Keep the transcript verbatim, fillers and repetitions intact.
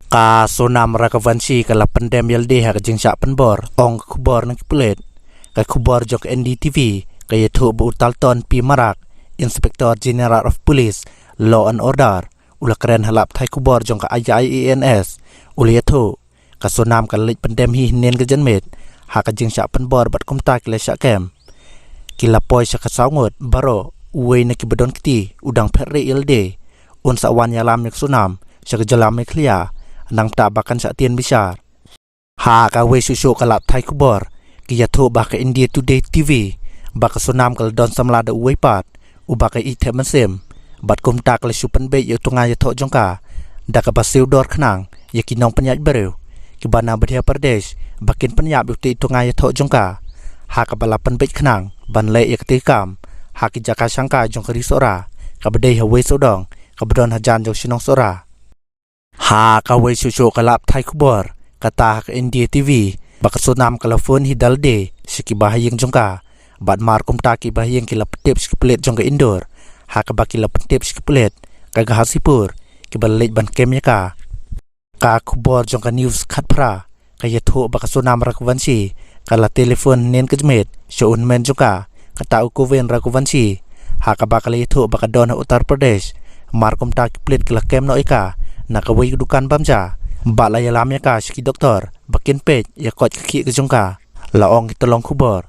Ka Sonam Raghuvanshi ka la pyndem ïalade ha ka jingshah pynbor, ong ka khubor na ki pulit. Ka khubor jong ka N D T V ka ïathuh ba u Talton P Marak, Inspector General of Police, Law and Order, u la kren ha lad pathai khubor jong ka I A I A N S, u la ïathuh ka Sonam ka la leit pyndem hi hynnin ka janmiet ha ka jingshah pynbor bad kumta ki la shah kem. Ki la poi sha ka saw ngut baroh, uwei na kiba don kti u dang phet rieh ïalade. Un sa wan ïalam ïa ka Sonam sha ka jylla Meghalaya, nangta ba kan shah tieng bishar. Ha kawei shuh shuh ka lad pathai khubor ki ïathuh ba ka India Today T V ba ka Sonam ka la don samla da uwei pat uba ka ïeit thep mynsiem, bad kumta ka la shu pynbeit ïa u tnga ïathoh jong ka da kaba siew dor khnang ïa ki nongpynïaid briew kiba na Madhya Pradesh ba kin pynïap ïa utei u tnga ïathoh jong ka, ha kaba la pynbeit khnang ban leh ïa katei ka kam ha ki jaka shangkai jong ka ri Sohra kaba dei ha Wei Sawdong kaba don hajan jong shnong Sohra. Ha kawei shuh shuh ka lad pathai khubor, kata ha ka India T V ba ka Sonam ka la phone hi da lade sha kiba ha ïing jong ka, bad mar kumta kiba ha ïing ki la pyntip sha ki pulit jong ka Indore, ha kaba ki la pyntip sha ki pulit ka Ghazipur kiba la leit ban kem ïa ka. Ka khubor jong ka News khatphra ka ïathuh ba ka Sonam Raghuvanshi ka la telephone hynnin ka janmiet sha u hynmen jong ka, kata u Govind Raghuvanshi, ha kaba ka la ïathuh ba ka don ha Uttar Pradesh. Mar kumta ki pulit ki la kem noh ïa ka na kawei ka dukan bam ja bad la ïalam ïa ka sha ki doktor ba kin peit ïa koit ka khih ka jong ka, la ong ki tyllong khubor.